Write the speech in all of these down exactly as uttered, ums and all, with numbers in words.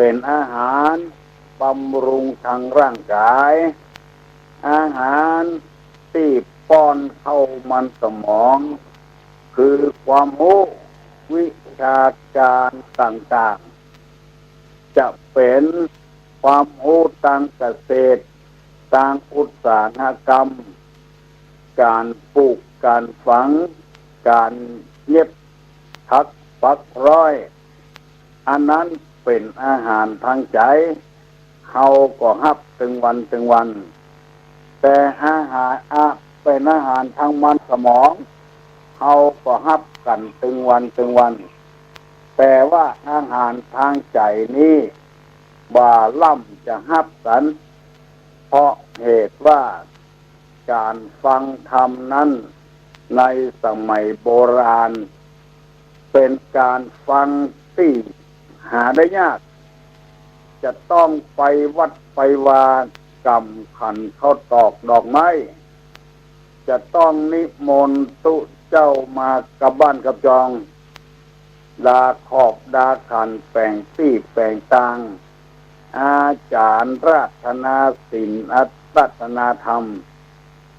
เป็นอาหารบำรุงทางร่างกาย อาหารตี้ป้อนเข้ามันสมอง คือความฮู้วิชาการต่างๆ จะเป็นความฮู้ตางเกษตร ตางอุตสาหกรรม ก๋านปลูก ก๋านฝัง ก๋านเย็บ ถัก ปัก ร้อย อันนั้นเป๋นอาหารตางใจ๋ เฮาก็ฮับตึงวันตึงวัน แต่อาหาร อะ เป๋นอาหารตางมันสมอง เฮาก็ฮับกั๋นตึงวันตึงวัน แต่ว่าอาหารตางใจ๋นี้ บ่าล่ำจะฮับกั๋น เพราะเหตุว่าก๋านฟังธรรมนั้น ในสมัยโบราณ เป๋นก๋านฟังตี้หาได้ยาก จะต้องไปวัดไปวา กำขันข้าวตอกดอกไม้ จะต้องนิมนต์ตุ๊เจ้ามากลับบ้านกลับจอง ดาขอบดาขัน แป๋งตี้แป๋งตาง อาจ๋ารย์รัตนาศีล รัตนาธรรม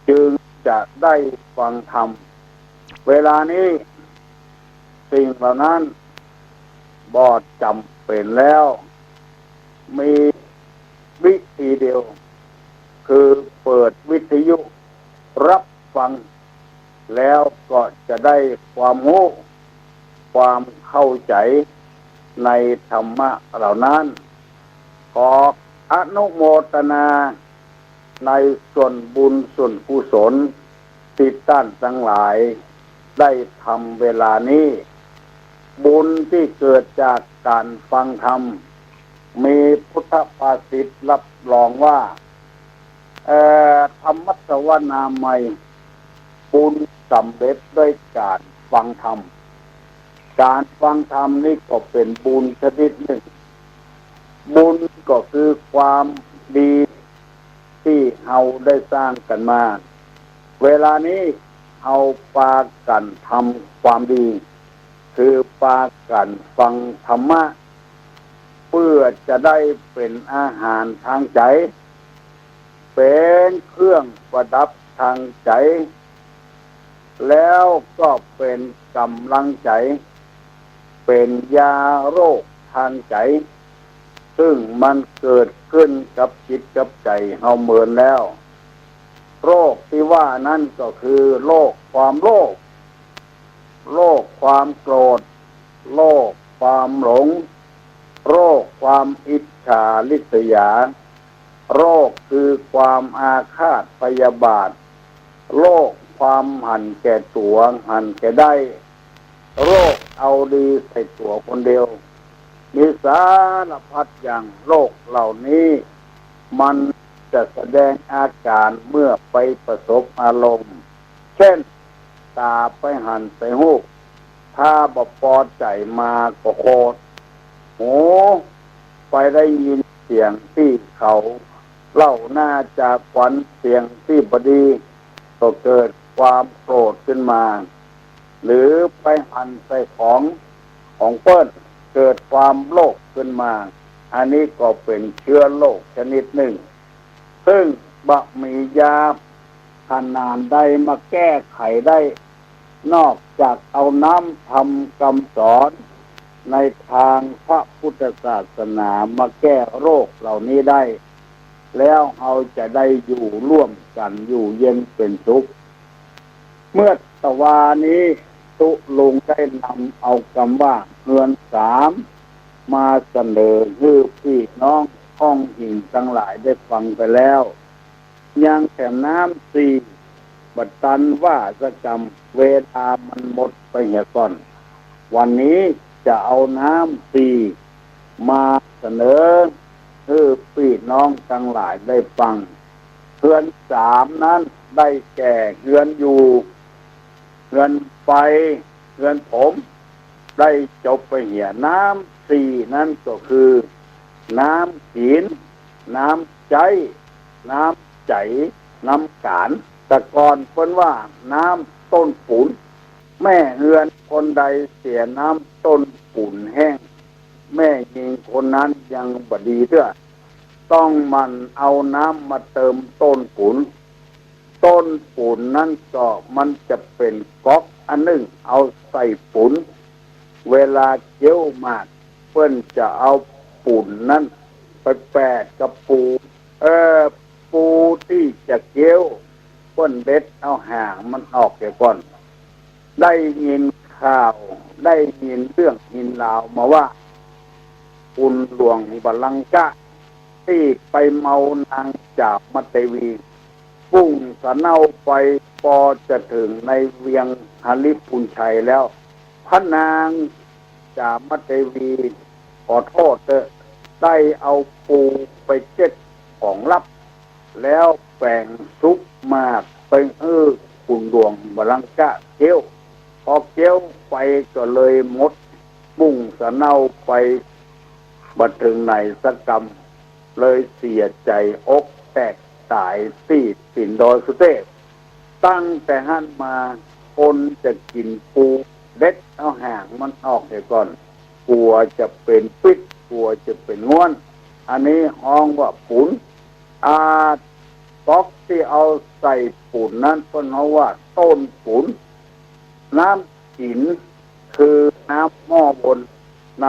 จึงจะได้ฟังธรรม เวลานี้สิ่งเหล่านั้นบ่จ๋ำเป๋นแล้ว มีวิธีเดียว คือเปิดวิทยุฮับฟัง แล้วก็จะได้ความฮู้ ความเข้าใจ๋ในธรรมะเหล่านั้น ขออนุโมทนาในส่วนบุญส่วนกุศลตี้ต้านตังหลายได้ทำเวลานี้ บุญตี้เกิดจากก๋านฟังธรรม มีพุทธภาษิตรับรองว่า เอ่อ ธรรมสวนามัย บุญสำเร็จด้วยก๋านฟังธรรม ก๋านฟังธรรมนี้ก็เป๋นบุญชนิดนึ่ง บุญก็คือความดีตี้เฮาได้สร้างกั๋นมา เวลานี้เฮาปากั๋นทำความดี คือปากั๋นฟังธรรมะ เปื้อจะได้เป๋นอาหารตางใจ๋ เป๋นเครื่องประดับตางใจ๋ แล้วก็เป๋นก๋ำลังใจ๋ เป๋นยาโรคตางใจ๋ ซึ่งมันเกิดขึ้นกับจิตกับใจ๋เฮาเมินแล้ว โรคตี้ว่านั้นก็คือโรคความโลภ โรคความโกรธ โรคความหลง โรคความอิจฉาริษยา โรคคือความอาฆาตพยาบาท โรคความหันแก่ตั๋ว หันแก่ได้ โรคเอาดีใส่ตั๋วคนเดียว มีสารพัดอย่าง โรคเหล่านี้มันจะแสดงอาก๋ารเมื่อไปประสบอารมณ์ เช่น ต๋าไปหันใส่ฮูป ถ้าบ่ปอใจ๋มาก็โขด หูไปได้ยินเสียงตี้เขาเล่าหน้าจาขวัญ เสียงตี้บ่ดี ก็เกิดความโกรธขึ้นมา หรือไปหันใส่ของของเปิ้น เกิดความโลภขึ้นมา อันนี้ก็เป๋นเชื้อโรคชนิดนึ่ง ซึ่งบ่มียาขนาดใดมาแก้ไขได้ นอกจากเอาน้ำธรรมกำสอนในตางพระพุทธศาสนามาแก้โรคเหล่านี้ได้ แล้วเฮาจะได้อยู่ร่วมกั๋น อยู่เย็นเป๋นสุข เมื่อตะวานี้ตุ๊ลุงได้นำเอากำว่าเฮือนสามมาเสนอหื้อปี้น้องอ้องอิ๋งตังหลายได้ฟังไปแล้ว ยังแถมน้ำสี่ บ่ตันว่าสักกำ เวลามันหมดไปเหียก่อน วันนี้จะเอาน้ำสี่มาเสนอหื้อปี้น้องตังหลายได้ฟัง เฮือนสามนั้นได้แก่เฮือนอยู่ เฮือนไป เฮือนผม ได้จบไปเหีย น้ำสี่นั้นก็คือ น้ำกิ๋น น้ำใจ๊ น้ำใจ๋ น้ำก๋าน แต่ก่อนเปิ้นว่าน้ำต้นปูน แม่เฮือนคนใดเสียน้ำต้นปูนแห้ง แม่ญิงคนนั้นยังบ่ดีเตื้อ ต้องหมั่นเอาน้ำมาเติมต้นปูน ต้นปูนนั้นก็มันจะเป๋นก๊อกอันนึ่ง เอาใส่ปูน เวลาเกี้ยวหมาก เปิ้นจะเอาปูนนั้นไปแปะกับปู เออ ปูตี้จะเกี้ยว เปิ้นเด็ดเอาหางมันออกเสียก่อน ได้ยินข่าว ได้ยินเรื่องยินราวมาว่า คุณหลวงบาลังกะ ตี้ไปเมานางจามเทวี บุ่งสะเนาไป ปอจะเถิงในเวียงหริภุญชัยแล้ว พระนางจามเทวี ขอโต้ษเต๊อะ ได้เอาปูไปเจ็ดของลับ แล้วแป๋งสุกหมากไปหื้อคุณหลวงบาลังกะเกี้ยว ปอเกี้ยวไปก็เลยหมด บุ่งสะเนาไปบ่เถิงไหนสักกำ เลยเสียใจ๋อกแตกต๋ายตี้ตี๋นดอยสุเทพ ตั้งแต่หั้นมา คนจะกิ๋นปู เด็ดเอาหางมันออกเสียก่อน กั๋วจะเป๋นปิ๊ด กั๋วจะเป๋นง้วน อันนี้ฮ้องว่าปูน อ่า ก๊อกตี้เอาใส่ปูนนั้นเปิ้นฮ้องว่าต้นปูน น้ำกิ๋นคือน้ำหม้อบน ใน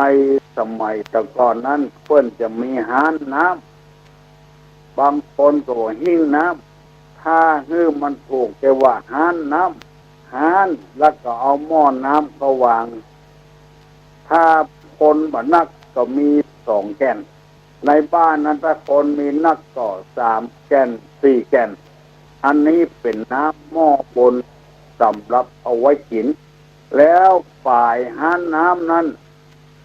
สมัยตะก่อนนั้นเปิ้นจะมีฮ้านน้ำ บางคนก็ว่าหิ้งน้ำ ถ้าหื้อมันถูกจะว่าฮ้านน้ำ ฮ้าน แล้วก็เอาหม้อน้ำเข้าวาง ถ้าคนบ่นักก็มีสองแก่น ในบ้านนั้นถ้าคนมีนักก็สามแก่น สี่แก่น อันนี้เป๋นน้ำหม้อบนสำหรับเอาไว้กิ๋น แล้วฝ่ายฮ้านน้ำนั้น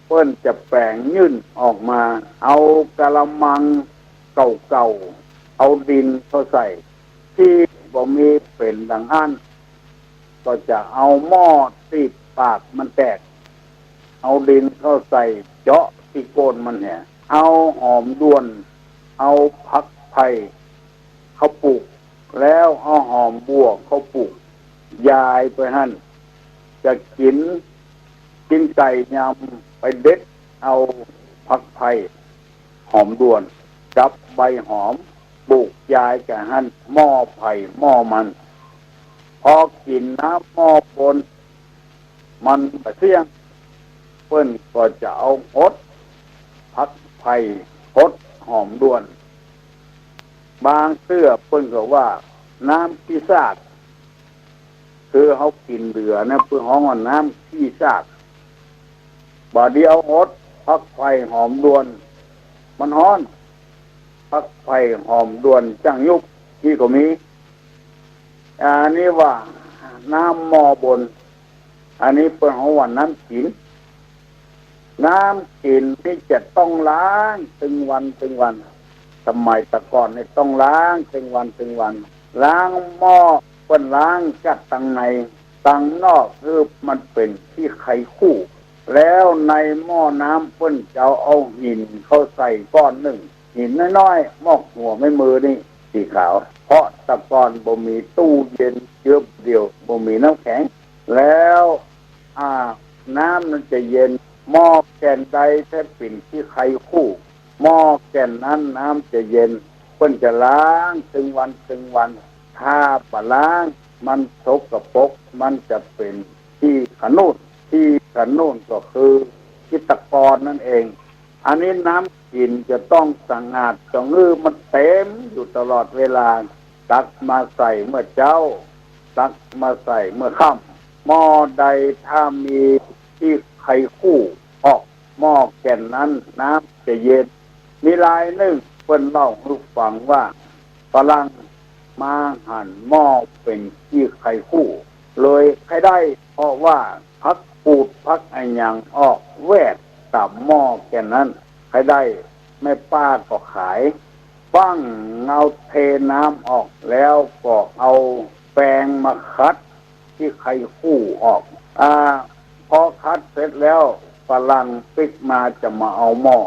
เปิ้นจะแป๋งยื่นออกมา เอากะละมังเก่าๆ เอาดินเข้าใส่ ตี้บ่มีเป๋นดังอั้น ก็จะเอาหม้อตี้ปากมันแตก เอาดินเข้าใส่เจาะตี้ก้นมันแหม เอาหอมด้วน เอาผักไผ่เข้าปลูก แล้วเอาหอมบั่วเข้าปลูก ยายไปหั้น จะกิ๋น กิ๋นไก่ยำ ไปเด็ดเอาผักไผ่ หอมด้วน กับใบหอม ปลูกยายกะหั้นหม้อไผ่หม้อมัน พอกิ๋นน้ำหม้อบน มันบ่เสี้ยง เปิ้นก็จะเอาหดผักไผ่ หดหอมด้วน บางเตื้อเปิ้นก็ว่าน้ำขี้ซาก คือเฮากิ๋นเหลือนะ เปิ้นฮ้องว่าน้ำขี้ซาก บ่าเดี่ยวหดผักไผ่หอมด้วน มันฮ้อน ผักไผ่หอมด้วนจั้งยุบ นี่ก็มี อันนี้ว่าน้ำหม้อบน อันนี้เปิ้นฮ้องว่าน้ำกิ๋น น้ำกิ๋นนี่จะต้องล้างตึงวันตึงวัน สมัยตะก่อนนี่ต้องล้างตึงวันตึงวัน ล้างหม้อ เปิ้นล้างจากตังใน ตังนอกคือมันเป๋นขี้ไคคู่ แล้วในหม้อน้ำเปิ้นจะเอาหินเข้าใส่ก้อนนึ่ง หินน้อยๆ หมอกหัวแม่มือนี่ สีขาว เพราะตะก่อนบ่มีตู้เย็น เจื้อเดี่ยวบ่มีน้ำแข็ง แล้ว อ่า น้ำนั้นจะเย็น หม้อแก่นใดตี้เป๋นขี้ไคคู่ หม้อแก่นนั้นน้ำจะเย็น เปิ้นจะล้างตึงวันตึงวัน ถ้าบ่ล้างมันสกปรก มันจะเป๋นขี้ขะหนูน ขี้ขะหนูนก็คือขี้ตะกอนนั่นเอง อันนี้น้ำกิ๋นจะต้องสะอาด ต้องหื้อมันเต็มอยู่ตลอดเวลา ตักมาใส่เมื่อเจ๊า ตักมาใส่เมื่อค่ำ หม้อใดถ้ามีขี้ไคคู่ออก หม้อแก่นนั้นน้ำจะเย็น มีรายนึ่งเปิ้นเล่าหื้อฟังว่า ฝรั่งมาหันหม้อเป๋นขี้ไคคู่ เลยใค่ได้ เพราะว่าผักกูดผักอะหยังออกแวดต๋ามหม้อแก่นนั้น ใค่ได้ แม่ป้าก็ขาย บั้งเอาเทน้ำออก แล้วก็เอาแปรงมาขัด ขี้ไคคู่ออก อ่า พอขัดเสร็จแล้ว ฝรั่งปิ๊กมาจะมาเอาหม้อ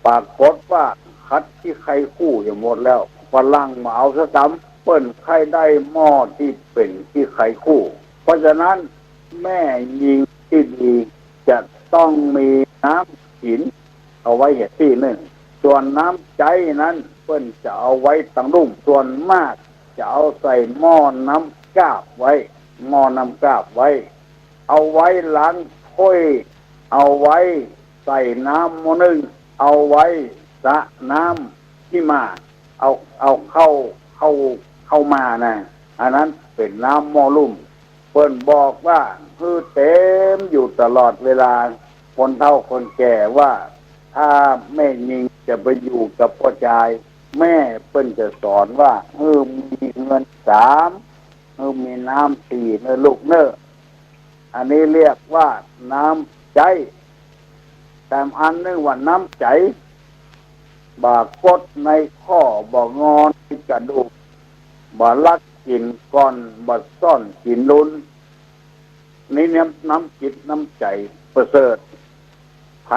ปรากฏว่าขัดขี้ไคคู่จะหมดแล้ว ฝรั่งบ่เอาซะซ้ำ เปิ้นใค่ได้หม้อตี้เป๋นขี้ไคคู่ เพราะฉะนั้นแม่ญิงตี้ดีจะต้องมีน้ำกิ๋น เอาไว้เหียตี้นึ่ง ส่วนน้ำใจ๊นั้นเปิ้นจะเอาไว้ตังลุ่ม ส่วนมากจะเอาใส่หม้อน้ำกาบไว้ หม้อน้ำกาบไว้ เอาไว้ล้างถ้วย เอาไว้ใส่น้ำหม้อนึ่ง เอาไว้สระน้ำขี้หมา เอา เอาเข้า เข้า เข้ามานะ อันนั้นเป๋นน้ำหม้อลุ่ม เปิ้นบอกว่าหื้อเต็มอยู่ตลอดเวลา คนเฒ่าคนแก่ว่า ถ้าแม่ญิงจะไปอยู่กับป้อจาย แม่เปิ้นจะสอนว่า หื้อมีเฮือนสาม หื้อมีน้ำสี่เน่อลูกเน่อ อันนี้เรียกว่าน้ำใจ๊ แต่อันนึ่งว่าน้ำใจ๋ บ่ากดในข้อ บ่างอในกระดูก บ่ลักกิ๋นก่อน บ่ซ่อนกิ๋นลุน นี่น้ำ น้ำจิตน้ำใจ๋ประเสริฐ ใผ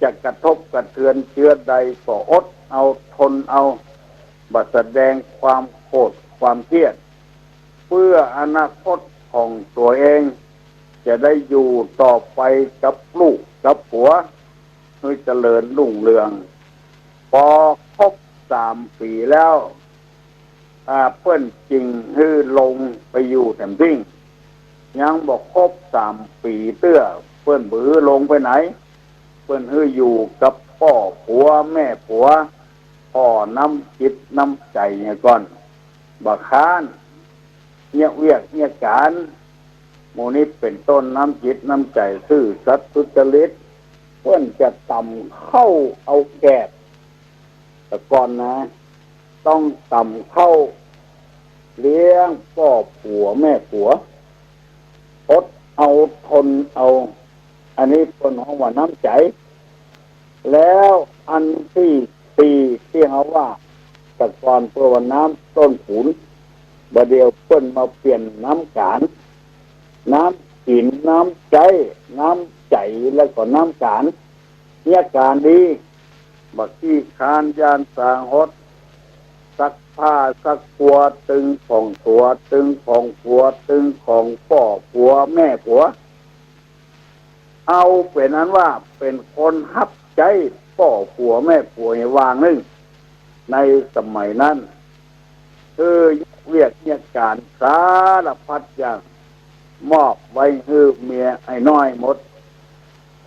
จะกระทบกระเทือนเจือใดก็อดเอาทนเอา บ่แสดงความโกรธความเคียด เพื่ออนาคตของตั๋วเอง จะได้อยู่ต่อไปกับลูกกับผัว หื้อเจริญรุ่งเรือง ปอครบสามปี๋แล้ว อ่า เปิ้นจึงหื้อลงไปอยู่แถมทิ้ง ยังบ่ครบสามปี๋เตื้อ เปิ้นบ่หื้อลงไปไหน เปิ้นหื้ออยู่กับป้อผัวแม่ผัว ผ่อน้ำจิตน้ำใจ๋เหียก่อน บ่าค้านเยียะเวียกเยียะก๋าน หมู่นี้เป๋นต้นน้ำจิตน้ำใจ๋ซื่อสัตย์สุจริต เปิ้นจะต๋ำข้าวเอาแกบ แต่ก่อนนะ ต้องต๋ำข้าวเลี้ยงป้อผัวแม่ผัว อดเอาทนเอา อันนี้เปิ้นฮ้องว่าน้ำใจ๋ แล้วอันตี้สี่ตี้เฮาว่า แต่ก่อนเปิ้นว่าน้ำต้นปู๋น บ่าเดี่ยวเปิ้นมาเปลี่ยนน้ำก๋าน น้ำกิ๋น น้ำใจ๊ น้ำใจ๋ แล้วก็น้ำก๋าน เยียะก๋านดี บ่ขี้คร้านย้านสางหด ซักผ้าซักปัว ตึงของตั๋ว ตึงของผัว ตึงของป้อผัวแม่ผัว เอาเป๋นอันว่าเป๋นคนฮับใจ๊ป้อผัวแม่ผัวเหียว่านึ่ง ในสมัยนั้น หื้อเวียกเยียะก๋านสารพัดอย่าง มอบไว้หื้อเมียไอ้น้อยหมด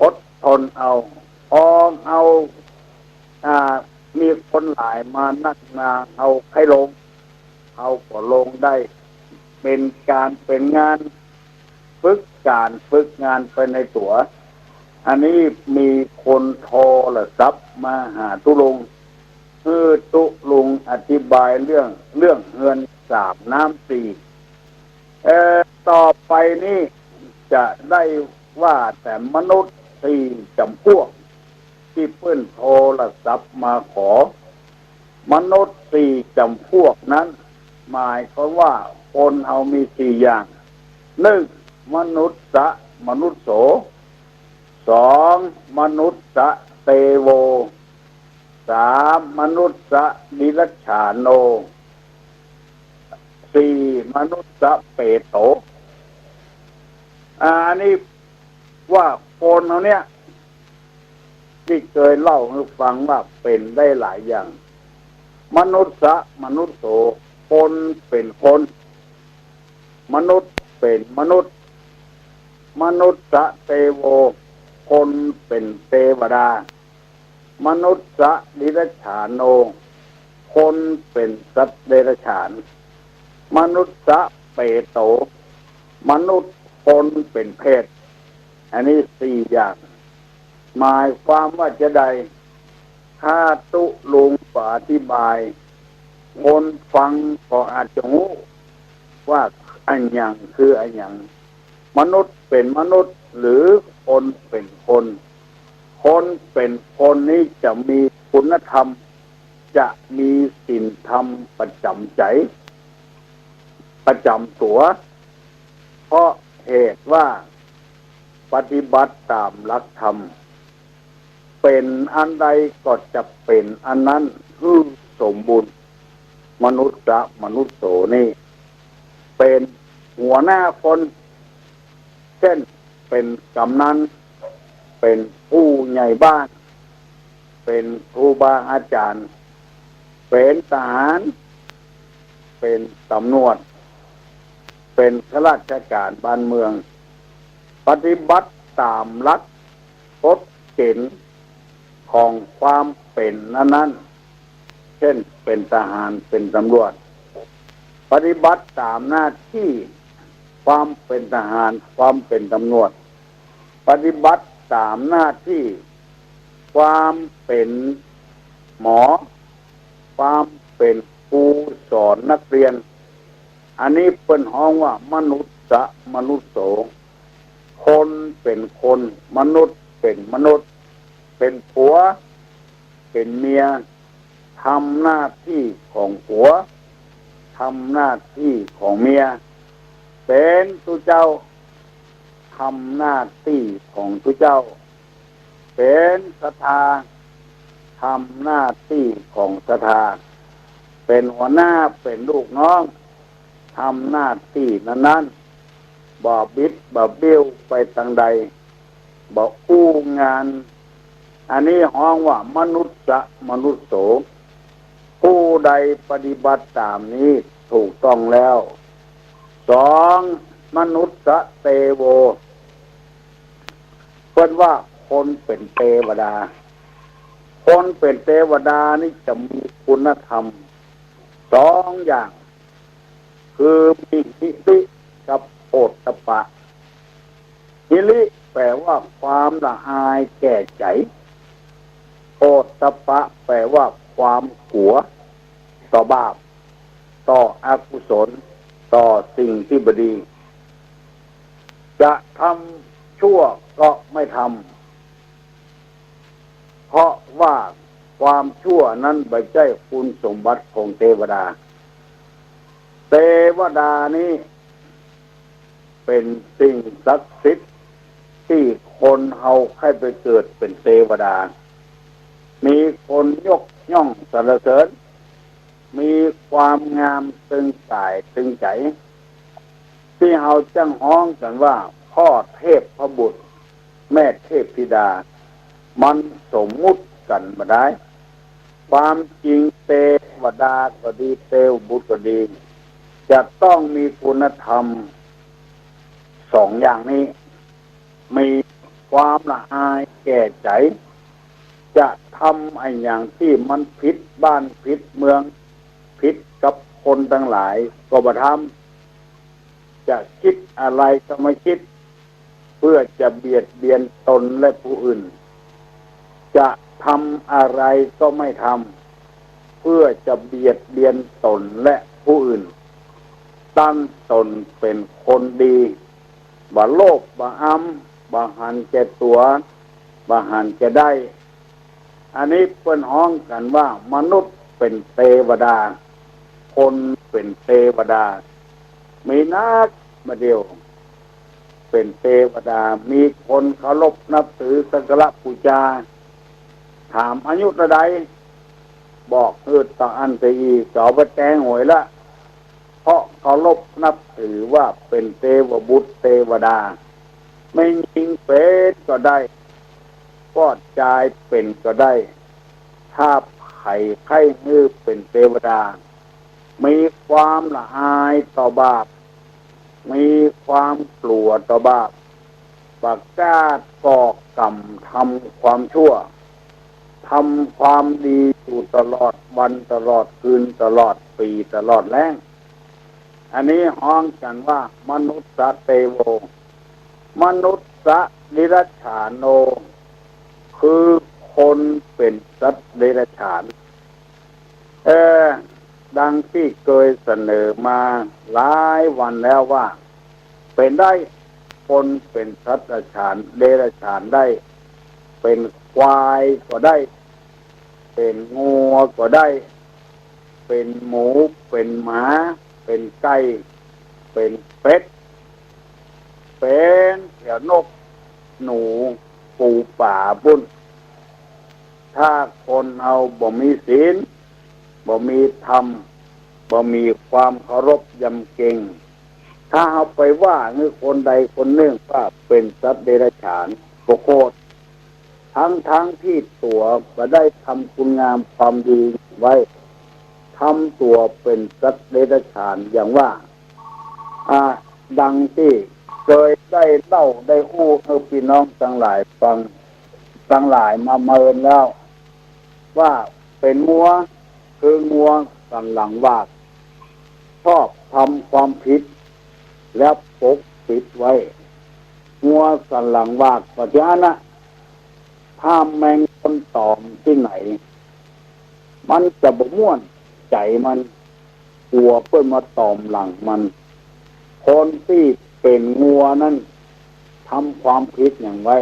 อดทนเอา อองเอา อ่า มีคนหลายมานักหนา เฮาใค่ลง เฮาก็ลงได้ เป๋นก๋านเป๋นงาน ฝึกก๋านฝึกงานไปในตั๋ว อันนี้มีคนโทรศัพท์มาหาตุ๊ลุง หื้อตุ๊ลุงอธิบายเรื่อง เรื่องเฮือนสามน้ำสี่ เอ่อ ต่อไปนี้จะได้ว่าแต่มนุษย์สี่จ๋ำพวก ตี้เปิ้นโทรศัพท์มาขอ มนุษย์สี่จ๋ำพวกนั้น หมายความว่าคนเฮามีสี่อย่าง นึ่ง มนุสสะมนุสโส สอง มนุสสะเตโว สาม มนุสสะติรัจฉาโน สี่ มนุสสะเปโต อ่า อันนี้ว่าคนเฮาเนี่ย ตี้เกยเล่าหื้อฟังว่าเป๋นได้หลายอย่าง มนุสสะมนุสโส คนเป๋นคน มนุษย์เป๋นมนุษย์ มนุสสะเตโว คนเป๋นเตวดา มนุสสะติรัจฉาโน คนเป๋นสัตว์เดรัจฉาน มนุสสะเปโต มนุษย์คนเป๋นเปรต อันนี้สี่อย่าง หมายความว่าจาใด ถ้าตุ๊ลุงอธิบาย คนฟังก็อาจจะฮู้ว่าอะหยังคืออะหยัง มนุษย์เป๋นมนุษย์ หรือคนเป๋นคน คนเป๋นคนนี้จะมีคุณธรรม จะมีศีลธรรมประจ๋ำใจ๋ ประจ๋ำตั๋ว เพราะเหตุว่าปฏิบัติต๋ามหลักธรรม เป๋นอันใดก็จะเป๋นอันนั้นหื้อสมบูรณ์ มนุสสะมนุสโสนี่ เป๋นหัวหน้าคน เจ้นเป๋นกำนัน เป๋นผู้ใหญ่บ้าน เป๋นครูบาอาจ๋ารย์ เป๋นทหาร เป๋นต๋ำรวจ เป๋นข้าราชก๋านบ้านเมือง ปฏิบัติต๋ามหลักกฎเก๋ณฑ์ของความเป๋นนั้นๆ เจ้นเป๋นทหาร เป๋นต๋ำรวจ ปฏิบัติต๋ามหน้าตี้ความเป๋นทหาร ความเป๋นต๋ำรวจ ปฏิบัติต๋ามหน้าตี้ความเป๋นหมอ ความเป๋นครูสอนนักเรียน อันนี้เปิ้นฮ้องว่ามนุสสะมนุสโส คนเป๋นคน มนุษย์เป๋นมนุษย์ เป๋นผัว เป๋นเมีย ทำหน้าตี้ของผัว ทำหน้าตี้ของเมีย เป๋นตุ๊เจ้า ทำหน้าตี้ของตุ๊เจ้า เป๋นศรัทธา ทำหน้าตี้ของศรัทธา เป๋นหัวหน้า เป๋นลูกน้อง ทำหน้าตี้นั้นๆ บ่บิดบ่บิ้วไปตางใด บ่อู้งาน อันนี้ฮ้องว่ามนุสสะมนุสโส ผู้ใดปฏิบัติต๋ามนี้ถูกต้องแล้ว สอง มนุสสะเตโว เปิ้นว่าคนเป๋นเตวดา คนเป๋นเตวดานี่จะมีคุณธรรมสองอย่าง คือมีหิริกับโอตตัปปะ หิริแปลว่าความละอายแก่ใจ๋ โอตตัปปะแปลว่าความกั๋วต่อบาป ต่ออกุศล ต่อสิ่งตี้บ่ดี จะทำชั่วก็ไม่ทำ เพราะว่าความชั่วนั้นบ่ใจ้คุณสมบัติของเตวดา เตวดานี้เป๋นสิ่งศักดิ์สิทธิ์ตี้คนเฮาใค่ไปเกิดเป๋นเตวดา มีคนยกย่องสรรเสริญ มีความงามตึงก๋ายตึงใจ๋ ตี้เฮาจั้งฮ้องกั๋นว่าพ่อเทพบุตร แม่เทพธิดา มันสมมุติกั๋นบ่ได้ ความจริงเตวดาก็ดี เตวบุตรก็ดี จะต้องมีคุณธรรมสองอย่างนี้ มีความละอายแก่ใจ๋ จะทำอะหยังตี้มันผิดบ้านผิดเมือง ผิดกับคนตังหลายก็บ่ทำ จะกึ๊ดอะไรก็ไม่กึ๊ด เพื่อจะเบียดเบียนตนและผู้อื่น จะทำอะไรก็ไม่ทำ เพื่อจะเบียดเบียนตนและผู้อื่น ตั้งตนเป๋นคนดี บ่โลภบ่อำ บ่หันแก่ตั๋ว บ่หันแก่ได้ อันนี้เปิ้นฮ้องกั๋นว่ามนุษย์เป๋นเตวดา คนเป๋นเตวดา มีนักบ่าเดี่ยวเป๋นเตวดา มีคนเคารพนับถือสักการะปู๋จา ถามอายุเต้าใด บอกหื้อตะอั้นตะอี้ จะเอาไปแตงหวยละ เพราะเคารพนับถือว่าเป๋นเตวบุตรเตวดา แม่ญิงเป๋นก็ได้ ป้อจายเป๋นก็ได้ ถ้าใผใค่หื้อเป๋นเตวดา มีความละอายต่อบาป มีความกั๋วต่อบาป บ่กล้าก่อกรรมทำความชั่ว ทำความดีอยู่ตลอดวันตลอดคืนตลอดปี๋ตลอดแล้ง อันนี้ฮ้องกั๋นว่ามนุสสะเตโว มนุสสะเดรัจฉาโน คือคนเป๋นสัตว์เดรัจฉาน เออ ดังตี้เกยเสนอมาหลายวันแล้วว่า เป๋นได้ คนเป๋นสัตว์เดรัจฉาน เดรัจฉานได้ เป๋นควายก็ได้ เป๋นงัวก็ได้ เป๋นหมู เป๋นหมา เป๋นไก่ เป๋นเป็ด เป๋นแถวนก หนู ปู๋ป๋าปู้น ถ้าคนเฮาบ่มีศีล บ่มีธรรม บ่มีความเคารพยำเกรง ถ้าเฮาไปว่าหื้อคนใดคนนึ่งว่าเป๋นสัตว์เดรัจฉาน บ่โขด ทั้งๆ ตี้ตั๋วบ่ได้ทำคุณงามความดีไว้ ทำตั๋วเป๋นสัตว์เดรัจฉานอย่างว่า อ่า ดังตี้เกยได้เล่าได้อู้หื้อปี้น้องตังหลายฟัง ตังหลายมาเมินแล้ว ว่าเป๋นงัว คืองัวสันหลังหวาก ชอบทำความผิด แล้วปกปิดไว้ งัวสันหลังหวาก ปัจจุบันนะ ถ้าแมงคนตอมตี้ไหน มันจะบ่ม่วนใจ๋มัน กั๋วเปิ้นมาตอมหลังมัน คนตี้เป๋นงัวนั้น ทำความผิดหยังไว้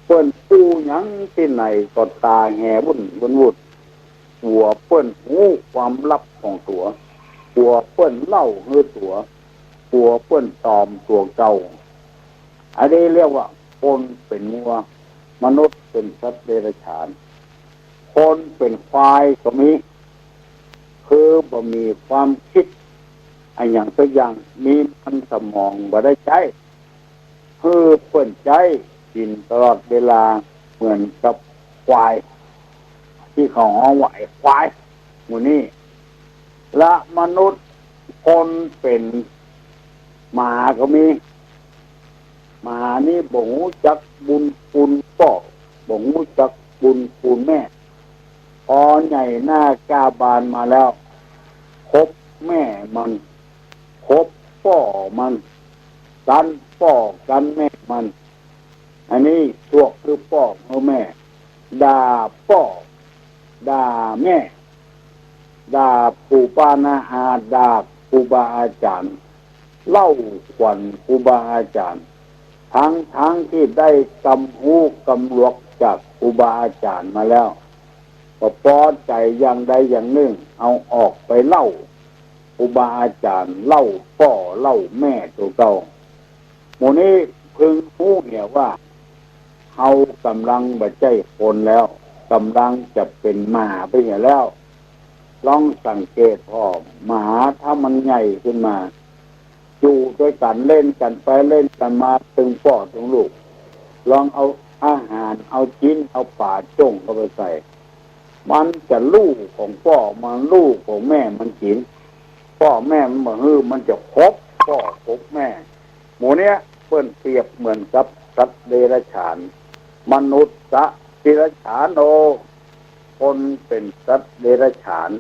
เปิ้นอู้หยังตี้ไหนก็ตาแหวุ่นวุ่นวุ่น กั๋วเปิ้นฮู้ความลับของตั๋ว กั๋วเปิ้นเล่าหื้อตั๋ว กั๋วเปิ้นตอมตั๋วเก่า อันนี้เรียกว่าคนเป๋นงัว มนุษย์เป๋นสัตว์เดรัจฉาน คนเป๋นควายก็มี คือบ่มีความกึ๊ดอะหยังสักอย่าง มีมันสมองบ่ได้ใจ๊ หื้อเปิ้นใจ๊กิ๋นตลอดเวลาเหมือนกับควาย ตี้เขาฮ้องว่าไอ้ควาย หมู่นี้ และมนุษย์คนเป๋นหมาก็มี หมานี้บ่ฮู้จักบุญคุณป้อ บ่ฮู้จักบุญคุณแม่ ปอใหญ่หน้าก้าบานมาแล้ว คบแม่มัน คบป้อมัน กั๋นป้อกั๋นแม่มัน อันนี้พวกหื้อป้อหื้อแม่ ด่าป้อ ด่าแม่ ด่าปู่ป้าน้าอา ด่าครูบาอาจ๋ารย์ เล่าขวัญครูบาอาจ๋ารย์ ทั้งๆ ตี้ได้กำฮู้กำหลวกจากครูบาอาจ๋ารย์มาแล้ว ก็ปอใจ๋อย่างใดอย่างนึ่ง เอาออกไปเล่าครูบาอาจ๋ารย์ เล่าป้อเล่าแม่ตั๋วเก่า หมู่นี้พึงฮู้เหียว่า เฮาก่ำลังบ่ใจ้คนแล้ว ก่ำลังจะเป๋นหมาไปเหียแล้ว ลองสังเกตผ่อ หมาถ้ามันใหญ่ขึ้นมา อยู่ตวยกั๋นเล่นกั๋นไปเล่นกั๋นมา ตึงป้อตึงลูก ลองเอาอาหารเอาจิ๊นเอาป๋าจ้งเข้าไปใส่ มันจะลู่ของป้อมันลู่ของแม่มันกิ๋น ป้อแม่มันบ่หื้อ มันจะคบป้อคบแม่ หมู่เนี้ยเปิ้นเปรียบเหมือนกับสัตว์เดรัจฉาน มนุษย์สะเดรัจฉานโน คนเป๋นสัตว์เดรัจฉาน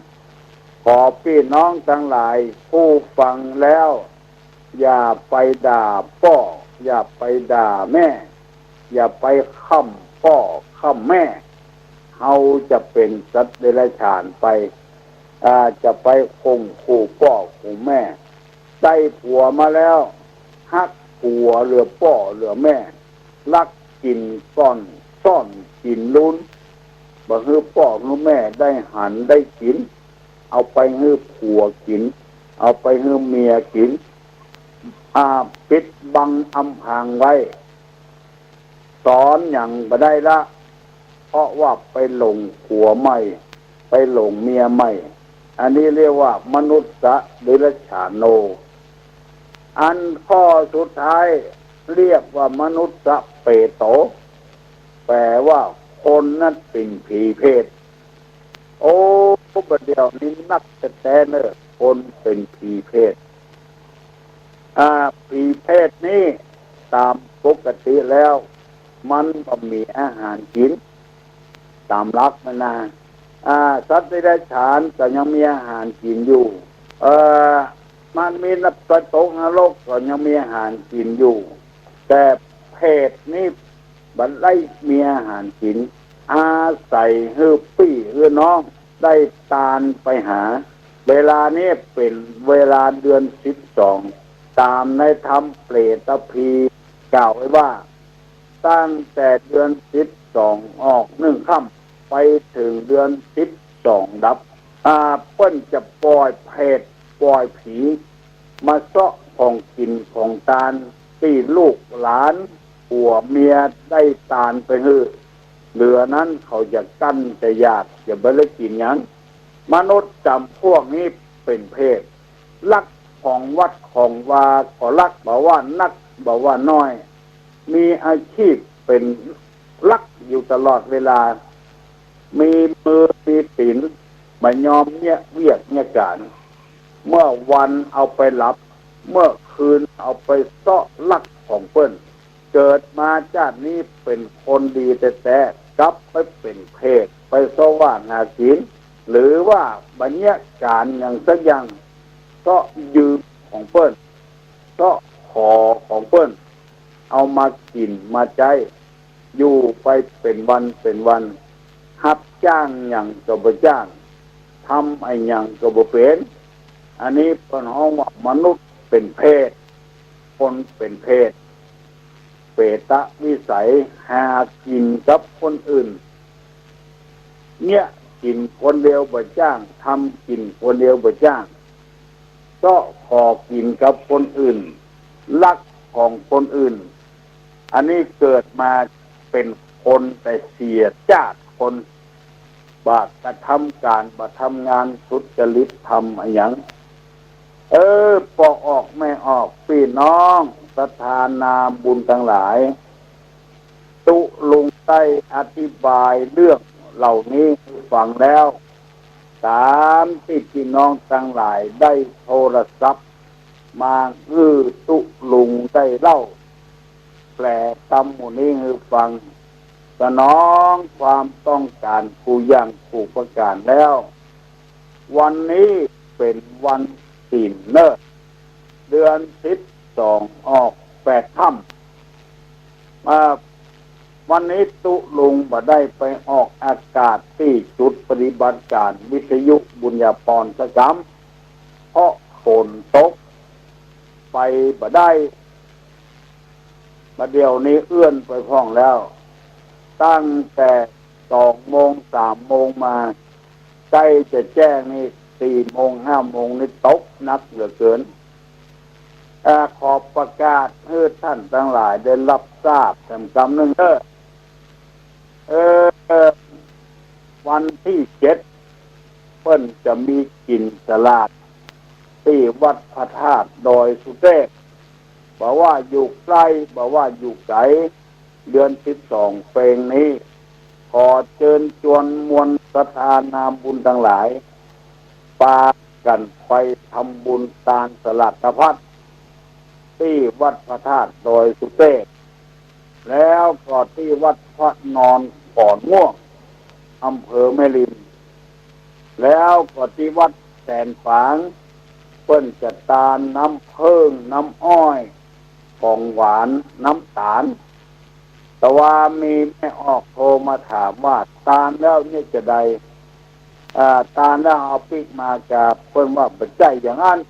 ขอปี้น้องตังหลายผู้ฟังแล้ว อย่าไปด่าป้อ อย่าไปด่าแม่ อย่าไปค่ำป้อค่ำแม่ เฮาจะเป๋นสัตว์เดรัจฉานไป อ่า จะไปข่มขู่ป้อข่มแม่ ได้ผัวมาแล้ว ฮักผัวเหลือป้อเหลือแม่ ลักกิ๋นก้อน ซ่อนกิ๋นลูน บ่หื้อป้อหื้อแม่ได้หันได้กิ๋น เอาไปหื้อผัวกิ๋น เอาไปหื้อเมียกิ๋น อ่า ปิดบังอำพรางไว้ สอนหยังบ่ได้ละ เพราะว่าไปหลงผัวใหม่ ไปหลงเมียใหม่ อันนี้เรียกว่ามนุษย์สะเดรัจฉานโน อันข้อสุดท้ายเรียกว่ามนุษย์สะเปโต แปลว่าคนนั้นเป๋นผีเปรต โอ้ บ่าเดี่ยวนี้นักแต๊ๆ เน่อ คนเป๋นผีเปรต อ่า ผีเปรตนี้ต๋ามปกติแล้ว มันบ่มีอาหารกิ๋น ต๋ามหลักมันนะ อ่า สัตว์เดรัจฉานก็ยังมีอาหารกิ๋นอยู่ เอ่อ มันมีนับไปตกนรกก็ยังมีอาหารกิ๋นอยู่ แต่เปรตนี้บ่ได้มีอาหารกิ๋น อาศัยหื้อปี้หื้อน้องได้ตานไปหา เวลานี้เป๋นเวลาเดือนสิบสอง ต๋ามในธรรมเปรตภีร์กล่าวไว้ว่า ตั้งแต่เดือนสิบสองออกหนึ่งค่ำ ไปเถิงเดือนสิบสองดับ อ่า เปิ้นจะป่อยเปรตป่อยผี มาเซาะของกิ๋นของตานตี้ลูกหลานผัวเมียได้ตานไปหื้อ เหลือนั้นเขาจะกั้นจะอยาก จะบ่ได้กิ๋นหยัง มนุษย์จ๋ำพวกนี้เป๋นเปรต ลักของวัดของวาก็ลัก บ่ว่านักบ่ว่าน้อย มีอาชีพเป๋น ลักอยู่ตลอดเวลา มีมือมีตี๋น บ่ยอมเยียะเวียกเยียะก๋าน เมื่อวันเอาไปหลับ เมื่อคืนเอาไปเซาะลักของเปิ้น เกิดมาจาตินี้เป๋นคนดีแต๊ๆ กลับไปเป๋นเปรต ไปเซาะว่าหากิ๋น หรือว่าบ่เยียะก๋านหยังสักอย่าง เซาะยืมของเปิ้น เซาะขอของเปิ้น เอามากิ๋นมาใจ๊ อยู่ไปเป๋นวันเป๋นวัน ฮับจ้างหยังก็บ่จ้าง ทำอะหยังก็บ่เป๋น อันนี้เปิ้นฮ้องว่ามนุษย์เป๋นเปรต คนเป๋นเปรต เปรตวิสัย หากิ๋นกับคนอื่น เยียะกิ๋นคนเดียวบ่จ้าง ทำกิ๋นคนเดียวบ่จ้าง เซาะขอกิ๋นกับคนอื่น ลักของคนอื่น อันนี้เกิดมาเป๋นคนแต่เสียจาติคน บ่กระทำก๋าน บ่ทำงานสุจริตธรรมอะหยัง เออ ป้อออกแม่ออก ปี้น้องศรัทธานาบุญตังหลาย ตุ๊ลุงได้อธิบายเรื่องเหล่านี้หื้อฟังแล้ว ต๋ามตี้ปี้น้องตังหลายได้โทรศัพท์มาหื้อตุ๊ลุงได้เล่า แปลตำหมู่นี้หื้อฟัง สนองความต้องก๋านกู้อย่างกู้ประก๋านแล้ว วันนี้เป๋นวันศีลเนอะ เดือนสิบสองออกแปดค่ำ อ่า วันนี้ตุ๊ลุงบ่ได้ไปออกอากาศตี้จุดปฏิบัติก๋านวิทยุบุญญาภรณ์สักกำ เพราะฝนตก ไปบ่ได้ บ่าเดี่ยวนี้เอื้อนไปพ่องแล้ว ตั้งแต่สองโมงสามโมงมา ใก้จะแจ้งนี่ สี่โมงห้าโมงนี่ตกหนักเหลือเกิน อ่า ขอประกาศหื้อต้านตังหลายได้ฮับทราบแถมกำนึ่งเด้อ เออ วันตี้เจ็ด เปิ้นจะมีกิ๋นสลากตี้วัดพระธาตุดอยสุเตพ บ่ว่าอยู่ใก้ บ่ว่าอยู่ไก๋ เดือนสิบสองเป๋งนี้ ขอเจิญจวนมวลศรัทธานาบุญตังหลาย ปากั๋นไปทำบุญตานสลากพัด ตี้วัดพระธาตุดอยสุเตพ แล้วก็ตี้วัดพระนอนขอนม่วง อำเภอแม่ริม แล้วก็ตี้วัดแสนฝาง เปิ้นจะตานน้ำเผิ้ง น้ำอ้อย ของหวาน น้ำต๋าล แต่ว่ามีแม่ออกโทรมาถามว่า ตานแล้วเนี่ยจะใด อ่า ตานแล้วเอาปิ๊กมาก่า เปิ้นว่าบ่ใจ้อย่างอั้น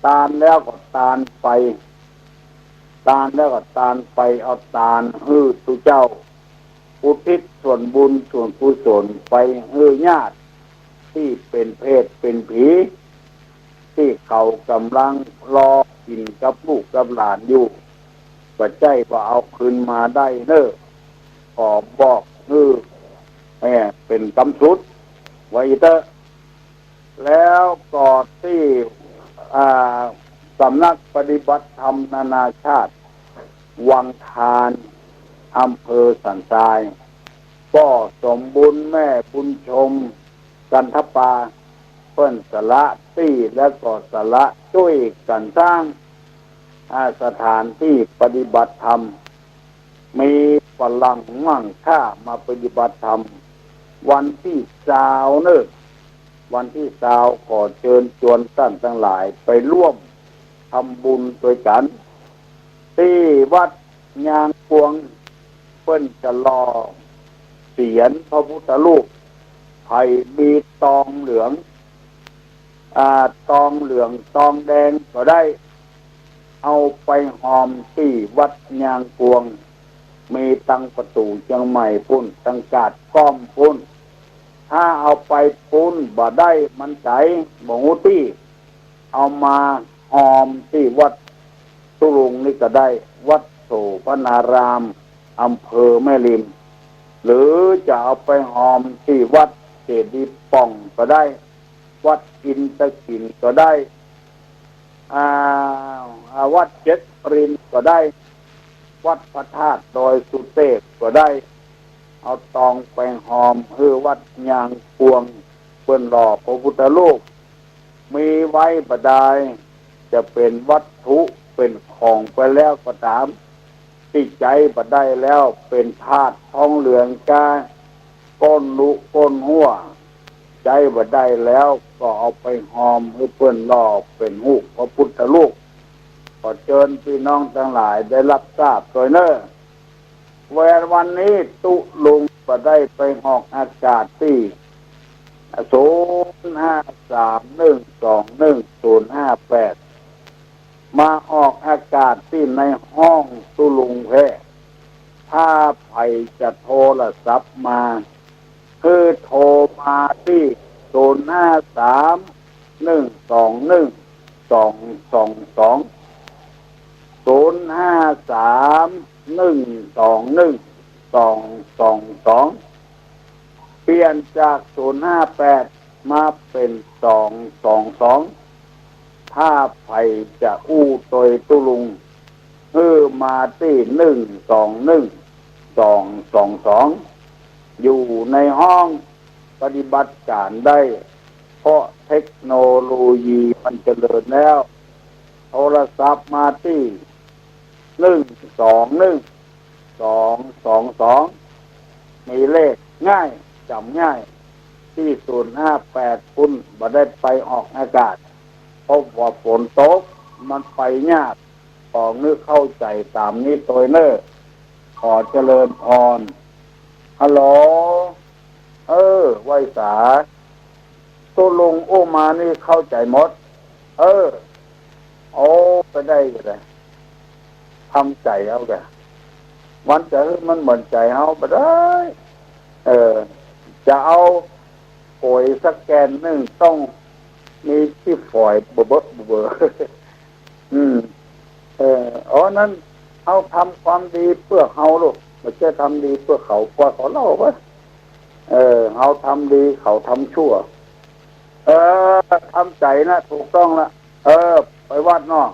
ตานแล้วก็ตานไป ตานแล้วก็ตานไป เอาตานหื้อตุ๊เจ้า อุทิศส่วนบุญส่วนกุศลไปหื้อญาติตี้เป๋นเปรตเป๋นผี ตี้เขาก่ำลังรอกิ๋นกับลูกกับหลานอยู่ บ่ใจ้ว่าเอาคืนมาได้เน่อ ขอบอกหื้อ เอ่อ เป๋นกำสุด ว่าอี้เต๊อะ แล้วก็ตี้ อ่า สำนักปฏิบัติธรรมนานาชาติ วังทาน อำเภอสันทราย ป้อสมบุญ แม่บุญชม กันทปา เปิ้นสละตี้แล้วก็สละจ้วยกั๋นสร้าง อ่า สถานตี้ปฏิบัติธรรม มีฝรั่งมั่งค่ามาปฏิบัติธรรม วันตี้ซาวเน่อ วันตี้ซาว ขอเจิญจวนต้านตังหลายไปร่วมทำบุญตวยกั๋น ตี้วัดยางกวง เปิ้นจะหล่อเสียรพระพุทธรูป ไผ่มีตองเหลือง อ่า ตองเหลือง ตองแดงก็ได้ เอาไปหอมตี้วัดยางกวง มีตังประตู๋เจียงใหม่ปู้น ตังกาดก้อมปู้น ถ้าเอาไปปู้นบ่ได้ มันไก๋ บ่ฮู้ตี้ เอามาหอมตี้วัดตุ๊ลุงนี่ก็ได้ วัดโสภณาราม อำเภอแม่ริม หรือจะเอาไปหอมตี้วัดเจดีย์ป่องก็ได้ วัดอินทขิลก็ได้ อ่า อ่า วัดเจ็ดรินก็ได้ วัดพระธาตุดอยสุเตพก็ได้ เอาตองไปหอมหื้อวัดยางกวง เปิ้นหล่อพระพุทธรูป มีไว้บ่ดาย จะเป๋นวัตถุเป๋นของไปแล้วก็ต๋าม ตี้ใจ๊บ่ได้แล้วเป๋นธาตุทองเหลืองก้า ก้นลุก้นฮั้ว ใจ๊บ่ได้แล้วก็เอาไปหอมหื้อเปิ้นหล่อเป๋นฮูปพระพุทธรูป ขอเจิญปี้น้องตังหลายได้ฮับทราบตวยเน่อ แววันนี้ตุ๊ลุงบ่ได้ไปออกอากาศตี้ ศูนย์ห้าสามหนึ่งสองหนึ่งศูนย์ห้าแปด มาออกอากาศตี้ในห้องตุ๊ลุงแท้ ถ้าใผจะโทรศัพท์มา คือโทรมาตี้ ศูนย์ห้าสามหนึ่งสองหนึ่งสองสองสอง ศูนย์ห้าสามหนึ่งสองหนึ่งสองสองสอง เปลี่ยนจากศูนย์ห้าแปดมาเป๋นสองสองสอง ถ้าใผจะอู้ตวยตุ๊ลุง หื้อมาตี้หนึ่งสองหนึ่งสองสองสอง อยู่ในห้องปฏิบัติก๋านได้ เพราะเทคโนโลยีมันเจริญแล้ว โทรศัพท์มาตี้หนึ่งสองหนึ่งสองสองสอง มีเลขง่าย จ๋ำง่าย ตี้ศูนย์ห้าแปดปุ้นบ่ได้ไปออกอากาศ เพราะว่าฝนตกมันไปยาก ขอหื้อเข้าใจ๋ต๋ามนี้ตวยเน่อ ขอเจริญพร ฮัลโหล เออ ไหว้สา ตุ๊ลุงอู้มานี่เข้าใจ๋หมด เออ โอ้ ไปได้ก็ได้ ทำใจ๋เอาแก่ มันจะหื้อมันเหมือนใจ๋เฮาบ่ได้ เออ จะเอาก๋วยสักแก่นนึ่งต้องมีขี้ฝอยเบ้อๆ เบ้อๆ อืม เออ อ๋อ นั้นเฮาทำความดีเปื้อเฮาลูก บ่ใจ้ทำดีเปื้อเขา กว่าเขาเล่าว่า เออ เฮาทำดี เขาทำชั่ว เออ ทำใจ๋นะ ถูกต้องละ เออ ไปวัดเนาะ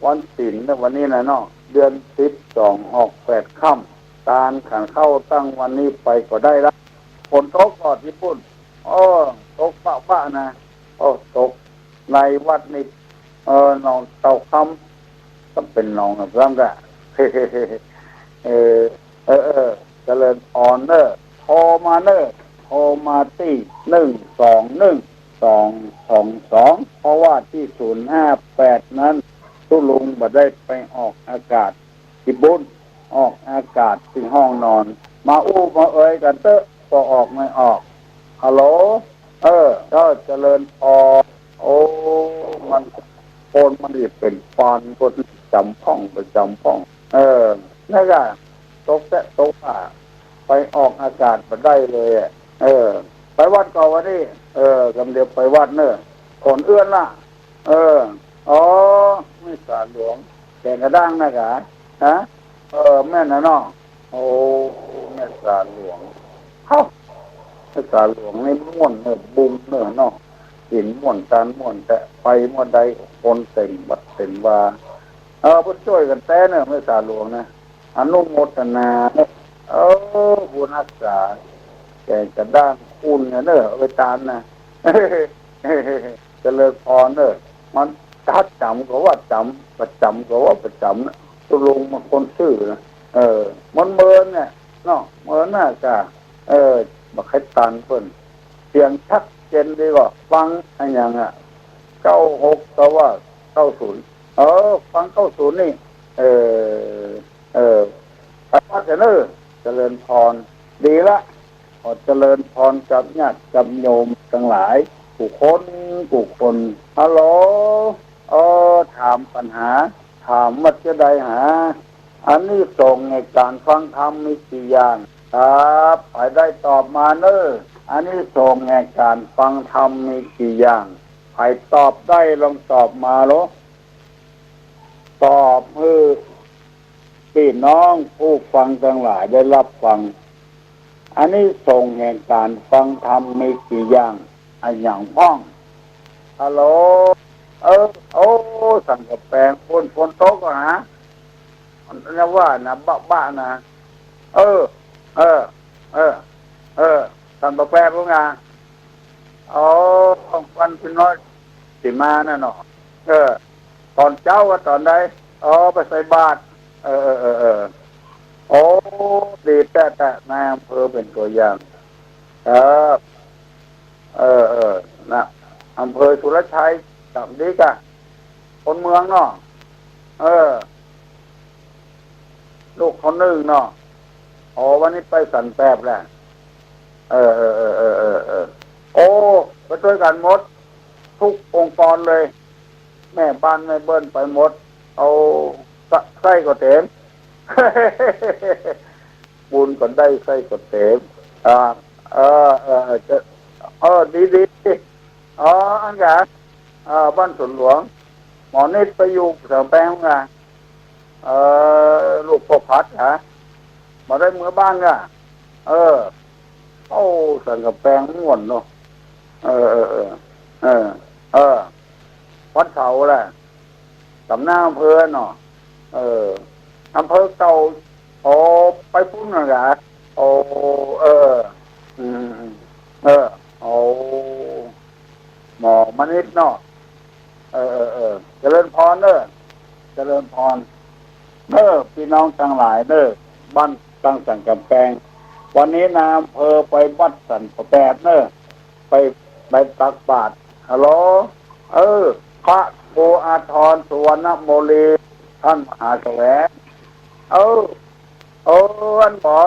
วันศีลนะ วันนี้นะเนาะ เดือนสิบสอง ออกแปดค่ำ ตานขันเข้าตั้งวันนี้ไปก็ได้ละ ฝนตกก่อตี้ปุ้น อ้อ ตกปะๆ นะ อ้อ ตก ในวัดนี่ เออ หนองเต้าคำ ก็เป๋นหนองนะ ซ้ำกะ เออ เออ เออ เจริญพรเน่อ โทรมาเน่อ โทรมาตี้หนึ่งสองหนึ่งสองสองสอง เพราะว่าตี้ศูนย์ห้าแปดนั้น ตุ๊ลุงบ่ได้ไปออกอากาศ ตี้ปุ้น ออกอากาศตี้ห้องนอน มาอู้มาเอยกั๋นเต๊อะ บ่ออกไม่ออก ฮัลโหล เออ ก็เจริญพร โอ้ มัน คนมันนี่เป๋นปานคนจ๋ำพ่อง ประจ๋ำพ่อง เออ นั่นกะ ตกแต๊ตกอ่ะ ไปออกอากาศบ่ได้เลยอะ เออ ไปวัดก่อวันนี้ เออ กำเดียวไปวัดเน่อ ขนเอื้อนละ เออ อ๋อ แม่สาหลวง แก่งกระด้างนะกะ ฮะ เออ แม่นนะเนาะ โอ้ แม่สาหลวง เฮ้า แม่สาหลวงนี่ม่วนเน่อ บุงเน่อเนาะ กิ๋นม่วน ตานม่วน แต่ไปเมื่อใดคนเต็มวัดเต็มวา เออ เปิ้นจ้วยกั๋นแต๊เน่อ แม่สาหลวงนะ อนุโมทนาเน่อ เออ บุญฮักษา แก่งกระด้าง อุ่นเน่อ เอาไปตานนะ เจริญพรเน่อ มันจัดจ๋ำก็ว่าจ๋ำ ประจ๋ำก็ว่าประจ๋ำนะ ตุ๊ลุงมันคนซื่อนะ เออ มันเมินเนี่ยเนาะ เมินน่ะกะ เออ บ่ใค่ตานเปิ้น เสียงชัดเจนดีกว่า ฟังอะหยังอะ เก้าหก ก็ว่า เก้าศูนย์ เออ ฟัง เก้าศูนย์ นี่ เออ เออ ไปวัดเน่อ เจริญพร ดีละ ขอเจริญพรกับญาติกับโยมตังหลาย กู้คนกู้คน ฮัลโหล เออ ถามปัญหา ถามว่าจะใดหา อานิสงส์แห่งก๋านฟังธรรมมีกี่อย่าง ครับ ใผได้ตอบมาเน่อ อานิสงส์แห่งก๋านฟังธรรมมีกี่อย่าง ใผตอบได้ลองตอบมาโล ตอบหื้อปี้น้องผู้ฟังตังหลายได้ฮับฟัง อานิสงส์แห่งก๋านฟังธรรมมีกี่อย่าง อะหยังพ่อง ฮัลโหล เออ โอ้ สังกะแปง ฝน ฝนตกก่อหา นะว่านะ บะบะนะ เออ เออ เออ เออ สันบ่แปรพุ้นนะ อ๋อ ของควันพี่น้อยสีมาน่ะเนาะ เออ ต๋อนเจ๊าว่าต๋อนใด อ๋อ ไปใส่บาตร เออ เออ เออ เออ โอ้ ดีแต๊ๆ นายอำเภอเป๋นตั๋วอย่าง เออ เออ เออ นะ อำเภอสุรชัย จ๋ำดีก่ะ คนเมืองเนาะ เออ ลูกเขานึ่งเนาะ อ๋อ วันนี้ไปสันแปบแหละ เออ เออ เออ โอ้ ไปตวยกั๋นหมด ทุกองค์กรเลย แม่บ้านแม่เบิ้ลไปหมด เอา ไส้ ไส้ก็เต๋ม บุญก็ได้ ไส้ก็เต๋ม อ่า เออ เออ เออ จะ เออ ดี ดี อ๋อ อันกะ เออ บ้านสวนหลวง หมอนิดไปอยู่สันกำแปงก่ะ เออ ลูกป้อพัดฮะ บ่ได้เมือบ้านก่ะ เออ โอ้ สันกำแปงม่วนเนาะ เออ เออ เออ เออ เออ วันเสาร์แหละ จ๋ำหน้าอำเภอเนาะ เออ อำเภอเก่า อ๋อ ไปปุ้นน่ะเหรอ โอ้ เออ อืม เออ โอ้ หมอมนิดเนาะ เออ เออ เออ เจริญพรเน้อ เจริญพรเน้อ ปี้น้องตังหลายเน้อ บ้านตังสันกำแปง วันนี้นายอำเภอไปวัดสันปะแปดเน้อ ไป ไปตักบาตร ฮัลโหล เออ พระครูอาทร สุวรรณโมลี ต้านมหาแสวง เออ เออ อันหมอ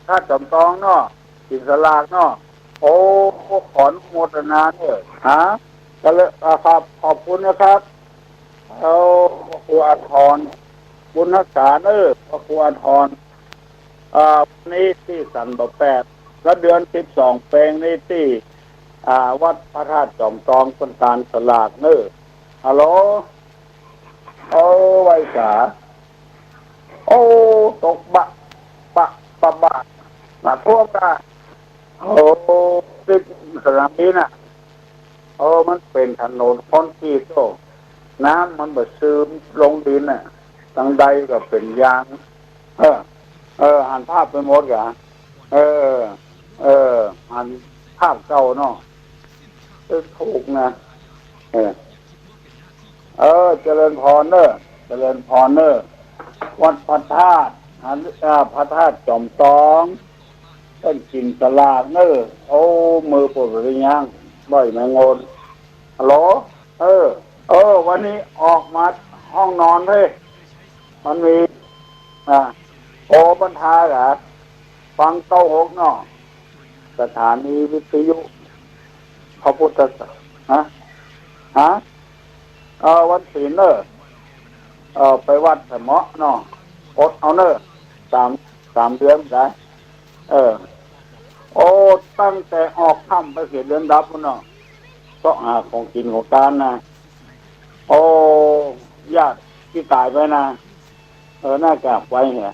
พระจอมตองเนาะ กิ๋นสลากเนาะ โอ้ ขออนุโมทนาเน้อ ฮะ ก็เลย อ่า ครับ ขอบคุณนะครับ เอา พระครูอาทร บุญรักษาเน้อ พระครูอาทร อ่า วันนี้ตี้สันปะแปด และเดือนสิบสองเป๋งนี้ตี้ อ่า วัดพระธาตุจอมตองเปิ้นตานสลากเน้อ ฮัลโหล โอ้ ไหว้สา โอ้ ตกบะ ปะ ปะบะ น้ำท่วมก่ะ โอ้ ติดสนามบินน่ะ เออ มันเป๋นถนนคอนกรีตโอ้ น้ำมันบ่ซึมลงดินน่ะ ตังใดก็เป๋นยาง เออ เออ หันภาพไปหมดก่ะ เออ เออ หันภาพเก่าเนาะ เออ ถูกนะ เออ เออ เจริญพรเน้อ เจริญพรเน้อ วัดพระธาตุ หัน อ่า พระธาตุจอมตอง เปิ้นกิ๋นสลากเน้อ โอ้ มือปวดไปยัง บ่อยแมงงน ฮัลโหล เออ เออ วันนี้ออกมาห้องนอนเฮ้ย มันมี อ่า โอบันทาเหรอ ฟังเก้าหกเนาะ สถานีวิทยุ พระพุทธศาสนา ฮะ ฮะ เออ วันศีลเน้อ เออ ไปวัดสะเหมาะเนาะ อดเอาเน้อ สาม สามเดือนได้ เออ โอ้ ตั้งแต่ออกค่ำไปเสียเดือนดับพุ้นเนาะ เซาะหาของกิ๋นของตานนะ โอ้ ญาติตี้ต๋ายไปนะ เออ น่าจะไปเนี่ย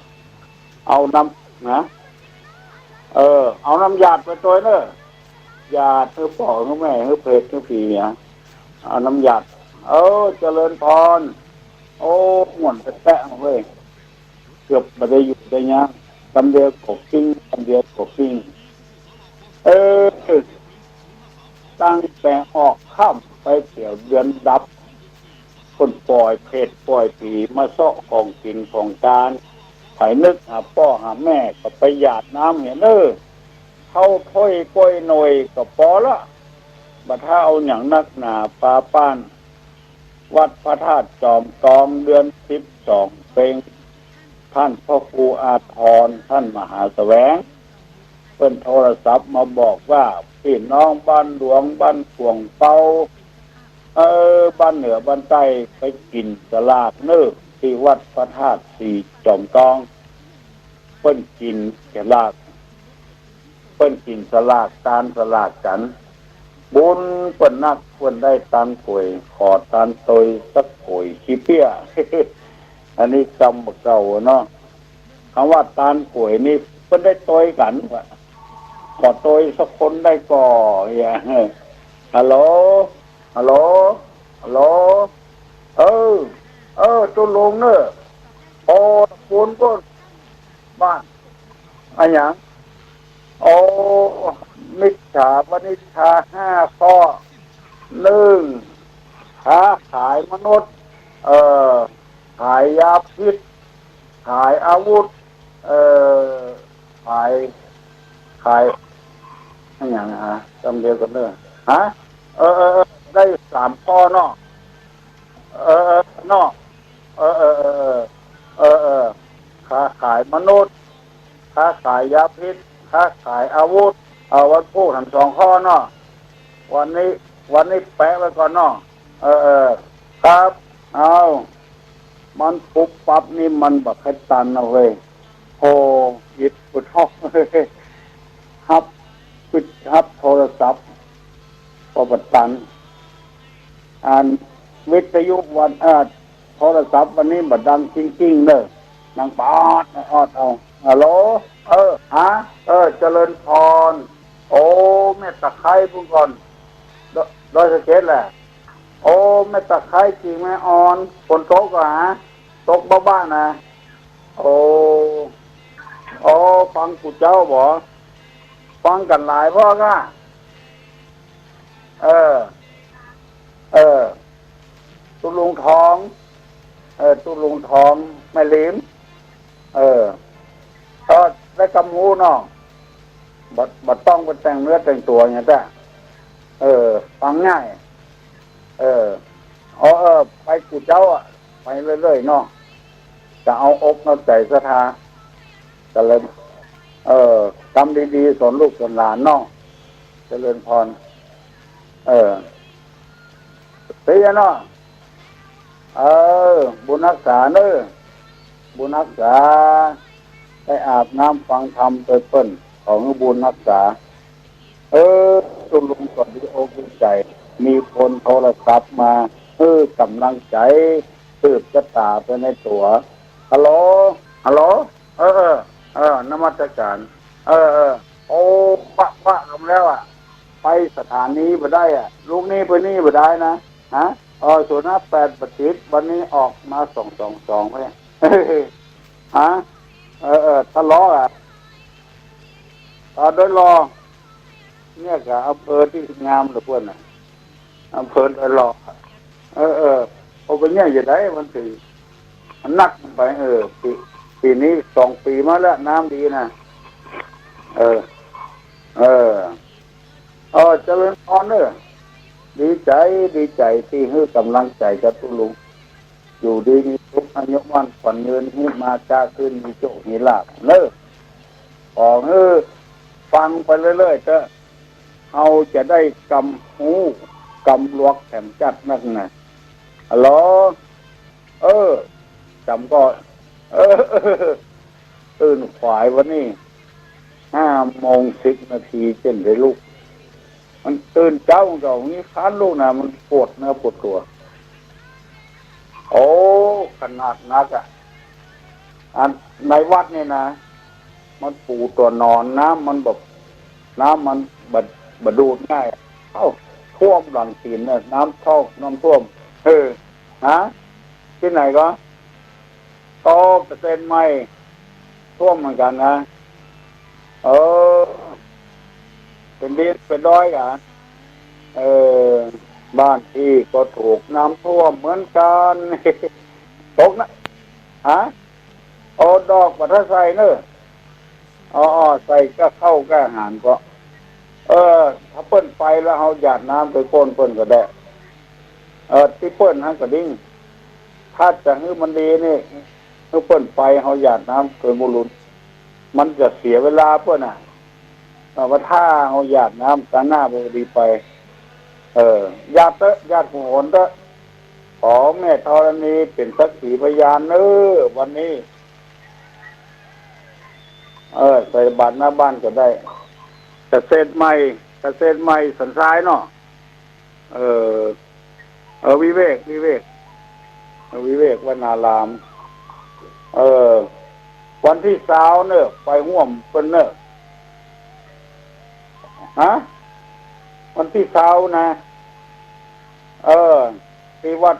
เอาน้ำ นะ เออ เอาน้ำหยาดไปตวยเน้อ หยาดหื้อป้อหื้อแม่หื้อเพดหื้อผีเนี่ย เอาน้ำหยาด เออ เจริญพร โอ้ ม่วนแต๊ๆ เว้ย เกือบบ่ได้อยู่ได้ยัง กำเดียวก็ปิ้ง กำเดียวก็ปิ้ง เออ ตั้งแต่ออกค่ำไปเสียเดือนดับ เปิ้นป้อยเพดป้อยผีมาเซาะของกิ๋นของตาน ใผนึกหาป้อหาแม่ก็ไปหยาดน้ำเหียเน้อ เข้าถ้วยก้อยหน่อยก็ปอละ บ่ถ้าเอาหยังนักหนา ปาป้าน วัดพระธาตุจอมตอง เดือนสิบสองเป๋ง ต้านพระครูอาทร ต้านมหาแสวง เปิ้นโทรศัพท์มาบอกว่า ปี้น้องบ้านหลวง บ้านขวงเปา เออ บ้านเหนือบ้านใต้ ไปกิ๋นสลากเน้อ ตี้วัดพระธาตุสีจอมตอง เปิ้นกิ๋นสลาก เปิ้นกิ๋นสลาก ตานสลากกั๋น บุญเปิ้นนัก เปิ้นได้ตานก๋วย ขอตานตวยสักก๋วยขี้เปี้ย อันนี้กำบ่าเก่าเนาะ กำว่าตานก๋วยนี่ เปิ้นได้ตวยกั๋น ขอตวยสักคนได้ก่อ เนี่ย ฮัลโหล ฮัลโหล ฮัลโหล เออ เออ ตุ๊ลุงเน้อ โอ้ ตระกูลโน้น บ้าน อะหยัง โอ้ มิจฉาวณิชชาห้าข้อ หนึ่ง ค้าขายมนุษย์ เอ่อ ขายยาพิษ ขายอาวุธ เอ่อ ขาย ขาย อะหยัง ฮะ กำเดียวกั๋นเน่อ ฮะ เออ เออ เออ ได้สามข้อเนาะ เออ เออ เนาะ เออ เออ เออ เออ เออ ค้าขายมนุษย์ ค้าขายยาพิษ ค้าขายอาวุธ เอาวันพูดหันสองข้อเนาะ วันนี้ วันนี้แปะไว้ก่อนเนาะ เออ เออ ครับ เอา มันปุบปับนี่มันบ่ใค่ตันนะเว้ย โอ้ อิดปุดฮอก ฮับ ปิดฮับโทรศัพท์ ก็บ่ตัน อันวิทยุวัน เอ่อ โทรศัพท์วันนี้บ่ดังกิ้งๆ เน่อ ดังปอดออดเอา ฮัลโหล เออ ฮะ เออ เจริญพร โอ้ แม่ตะไคร้พุ้นก่อ ด- ดอยสะเก็ดแหละ โอ้ แม่ตะไคร้กิ่งไม้อ่อน ฝนตกก่อ ฮะ ตกบ้าๆ นะ โอ้ โอ้ ฟังกูเจ้าบ่ ฟังกั๋นหลายพ่อก้า เออ เออ ตุ๊ลุงทอง เออ ตุ๊ลุงทอง แม่หลีม เออ ก็ได้กำฮู้เนาะ บ่ บ่ต้องไปแต่งเนื้อแต่งตั๋วหยังแต๊ เออ ฟังง่าย เออ เอา เออ ไปกูเจ้าอะ ไปเรื่อยๆ เนาะ จะเอาอกเอาใจ๋ศรัทธา ก็เลย เออ กำดีๆ สอนลูกสอนหลานเนาะ เจริญพร เออ เตี้ยเนาะ เออ บุญฮักษาเน่อ บุญฮักษา ได้อาบน้ำฟังธรรมไปเปิ้น ขอหื้อบุญฮักษา เออ ตุ๊ลุงก็ดีอกดีใจ๋ มีคนโทรศัพท์มา เออ หื้อกำลังใจ๋ สืบชะต๋าไปในตั๋ว ฮัลโหล ฮัลโหล เออ เออ เออ นมัสก๋าน เออ เออ โอ้ ปะ ปะกั๋นแล้วอะ ไปสถานีบ่ได้อะ ลุกนี้ไปนี่บ่ได้นะ ฮะ เออ ศูนย์ห้าแปดบ่ติด วันนี้ออกมาสองสองสองไว้ ฮะ เออ เออ ทะเลาะอะ เออ โดยรอ เนี่ยก็อำเภอตี้งามเหลือเกินน่ะ อำเภอดอยหล่อ เออ เออ เอาไปเนี่ยจะได้มันถือ มันหนักไป เออ ปี ปี๋นี้สองปี๋มาแล้ว น้ำดีนะ เออ เออ เออ เจริญพรเน่อ ดีใจ๋ ดีใจ๋ตี้หื้อกำลังใจ๋กับตุ๊ลุง อยู่ดีมีสุข อายุมั่นขวัญยืน ฮิมาจ๊ะคืน มีโชคมีลาภเน่อ ขอหื้อฟังไปเรื่อยๆ เต๊อะ เฮาจะได้กำฮู้ กำหลวกแถมจัดนักนะ ฮัลโหล เออ จ๋ำก่อ เออ ตื่นขวายวันนี้ ห้าโมงสิบนาทีเจ้นได้ลุก มันตื่นเจ๊ามันก็มีคันลุกนะ มันปวดเนื้อปวดตั๋ว โอ้ ขนาดนักอะ อันในวัดนี่นะ มันปูตั๋วนอน น้ำมันแบบ น้ำมันบ่ บ่ดูดง่าย เอ้า ท่วมหลังศีลเน่อ น้ำท่วม น้ำท่วม เออ ฮะ ตี้ไหนก่อ ตอเปอร์เซ็นต์ไม่ ท่วมเหมือนกั๋นนะ เออ เป๋นดินเป๋นดอยกั๋น เออ บ้านพี่ก็ถูกน้ำท่วมเหมือนกั๋น ตกนะ ฮะ เอาดอกบ่าถ้าใส่เน่อ อ๋อ อ๋อ ใส่กับข้าวกับอาหารก่อ เออ ถ้าเปิ้นไปแล้วเฮาหยาดน้ำไปโก้นเปิ้นก็ได้ เออ ตี้เปิ้นหั้นก็ดิ้ง ถ้าจะหื้อมันดีนี่ หื้อเปิ้นไปเฮาหยาดน้ำไปบุรุษ มันจะเสียเวลาเปิ้นน่ะ เออ ว่าถ้าเฮาหยาดน้ำตาหน้าบ่ดีไป เออ หยาดเต๊อะ หยาดหัวหนเต๊อะ ขอแม่ธรณีเป๋นสักขีพยานเน่อ วันนี้ เออ ใส่บาตรหน้าบ้านก็ได้ เกษตรใหม่ เกษตรใหม่สันทรายเนาะ เออ เออ วิเวก วิเวก เออ วิเวกวนาราม เออ วันตี้ซาวเน่อ ไปฮ่วมเปิ้นเน่อ ฮะ วันตี้ซาวนะ เออ ตี้วัด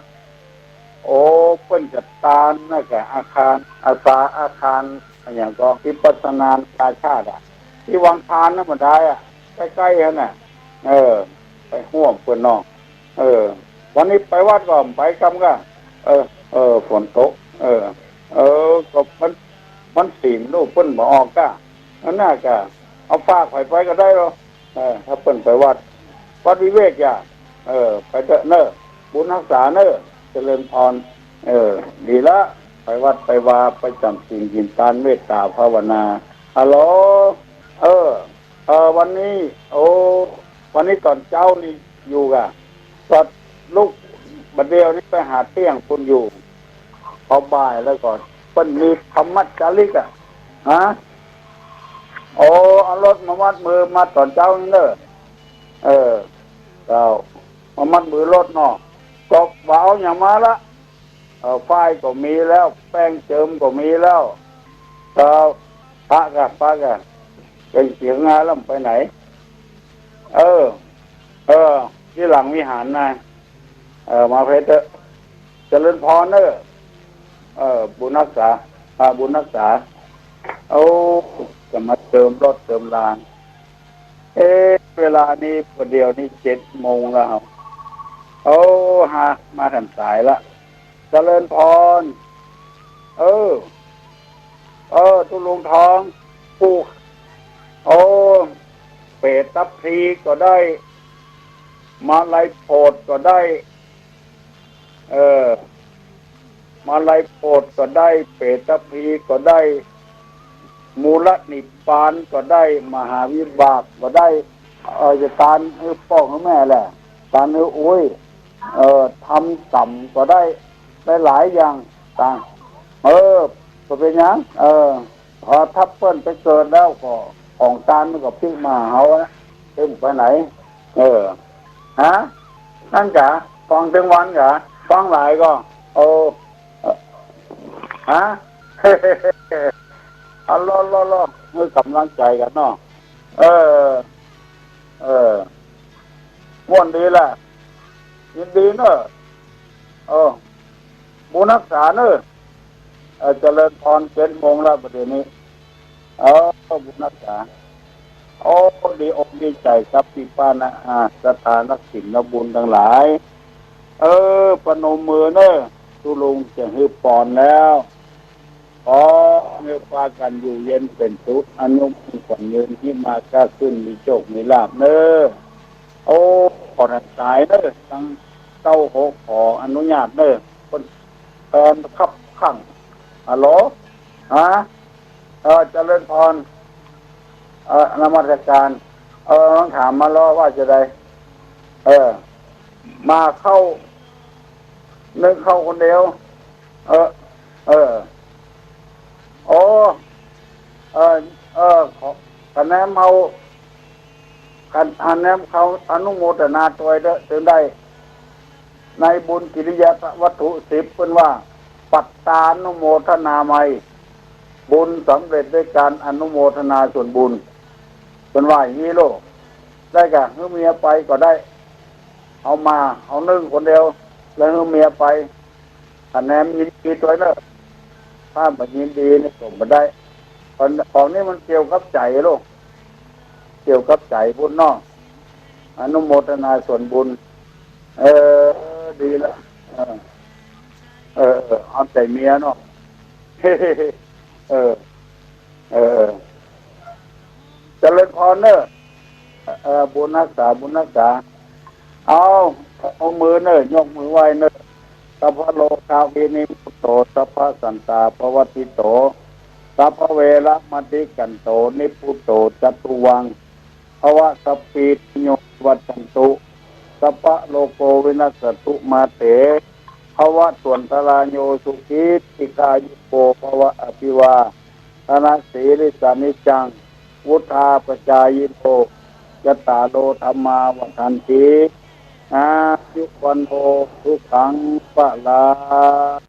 โอ้ เปิ้นจัดตานนะ กะอาคาร อาสาอาคาร อะหยังก็ วิปัสสนากาชาดอะ ตี้วังคารธรรมดาอะ ใก้ๆ หั้นน่ะ เออ ไปฮ่วมเปิ้นน้อ เออ วันนี้ไปวัดก็บ่ไปกำก้า เออ เออ ฝนตก เออ เออ ก็มัน มันศีลลูก เปิ้นบ่ออกก้า อันน่ะกะ เอาฝากใผไปก็ได้ลอ เออ ถ้าเปิ้นไปวัด วัดวิเวกอย่า เออ ไปเต๊อะเน่อ บุญฮักษาเน่อ เจริญพร เออ ดีละ ไปวัดไปวา ไปจ๋ำศีลกิ๋นตาน เมตต๋าภาวนา ฮัลโหล เออ เออ วันนี้ โอ้ วันนี้ต๋อนเจ๊านี่อยู่ก่ะ ต๋อนลุกบ่าเดี่ยวนี้ไปหาเตี้ยงปู้นอยู่ พอบ่ายแล้วก็เปิ้นมีธรรมจาริกอะ ฮะ โอ้ เอารถมามัดมือมาต๋อนเจ๊านี่เน่อ เออ เจ้า มามัดมือรถเนาะ ก็บ่าเอาหยังมาละ เออ ฝ้ายก็มีแล้ว แป้งเจิมก็มีแล้ว เจ้า ปะก่ะ ปะก่ะ ไปเสียงานแล้วไปไหน เออ เออ ตี้หลังวิหารนะ เออ มาเพชรเต๊อะ เจริญพรเน่อ เออ บุญฮักษา อ่า บุญฮักษา โอ้ จะมาเจิมรถเจิมลา เอ๊ะ เวลานี้ เดี๋ยวนี้เจ็ดโมงแล้ว โอ้ ฮะ มาตันสายละ เจริญพร เออ เออ ตุ๊ลุงทอง ผู้ โอ้ เปตพลีก็ได้ มาลัยโพธิ์ก็ได้ เออ มาลัยโพธิ์ก็ได้ เปตพลีก็ได้ มูลนิพพานก็ได้ มหาวิบากก็ได้ เออ จะตานหื้อป้องหื้อแม่แหละ ตานหื้ออุ๊ย เออ ทำกรรมก็ได้ หลายๆ อย่าง ตาน เออ บ่เป๋นหยัง เออ พอถ้าเปิ้นไปเกิดแล้วก็ ของตานมันก็ปิ๊กมาหาเฮานะ เปิ้นไปไหน เออ ฮะ นั่นกะ ฟังตึงวันกะ ฟังหลายก็ โอ้ เออ ฮะ เอาล่อๆๆ หื้อกำลังใจ๋กั๋นเนาะ เออ เออ ม่วนดีแหละ ยินดีเน่อ เออ บุญฮักษาเน่อ เออ เจริญพร เจ็ดโมงแล้ว บ่าเดี่ยวนี้ เออ บุญฮักษา โอ้ ดีอกดีใจ๋กับปี้ป้านาอา ศรัทธานักศีลนักบุญตังหลาย เออ ประนมมือเน่อ ตุ๊ลุงจะหื้อปอนแล้ว ขอหื้อปากั๋นอยู่เย็นเป๋นสุข อายุมั่นขวัญยืน ฮิมาก้าขึ้น มีโจคมีลาภเน่อ โอ้ ขอตันสายเน่อ ตังเก้าหก ขออนุญาตเน่อ คนแฟนคับข้าง ฮัลโหล ฮะ เออ เจริญพร เออ นมัสการ เออ ลองถามมาลอว่าจะใด เออ มาเข้า นึ่งเข้าคนเดียว เออ เออ โอ้ เออ เออ ขอ คะแนนเฮา คะ คะแนนเขาอนุโมทนาตวยเต๊อะ ตึงได้ ในบุญกิริยาวัตถุสิบ เปิ้นว่า ปัตตานุโมทนาไมย บุญสำเร็จด้วยการอนุโมทนาส่วนบุญ เปิ้นว่าอย่างนี้โลก ได้กะ หื้อเมียไปก็ได้ เอามา เอานึ่งคนเดียว แล้วหื้อเมียไป คะแนนยินดีตวยเน่อ ถ้าบ่ยินดีนี่ก็บ่ได้ ของ ของนี่มันเกี่ยวกับใจ๋โลก เกี่ยวกับใจ๋บุญเนาะ อนุโมทนาส่วนบุญ เออ ดีละ เออ เออ เออ เอาใจ๋เมียเนาะ เออ เออ เออ เจริญพรเน่อ เออ บุญฮักษา บุญฮักษา เอา เอามือเน่อ ยกมือไหว้เน่อ สัพพะโรคาวินิมุตโต สัพพะสันตาปวัตติโต สัพพะเวระมะติกันโต นิพพุโต จัตตุวัง ภวะสัพพีติโย วัชชันตุ สัพพะโรโกวินัสสะตุ มาเต ภวะตวันตะราโย สุขี ทีฆายุโก ภวะ อภิวาทะนะสีลิสสะนิจจัง วุฑฒาปะจายิโน จัตตาโร ธัมมา วัฑฒันติ อายุ วัณโณ สุขัง พะลัง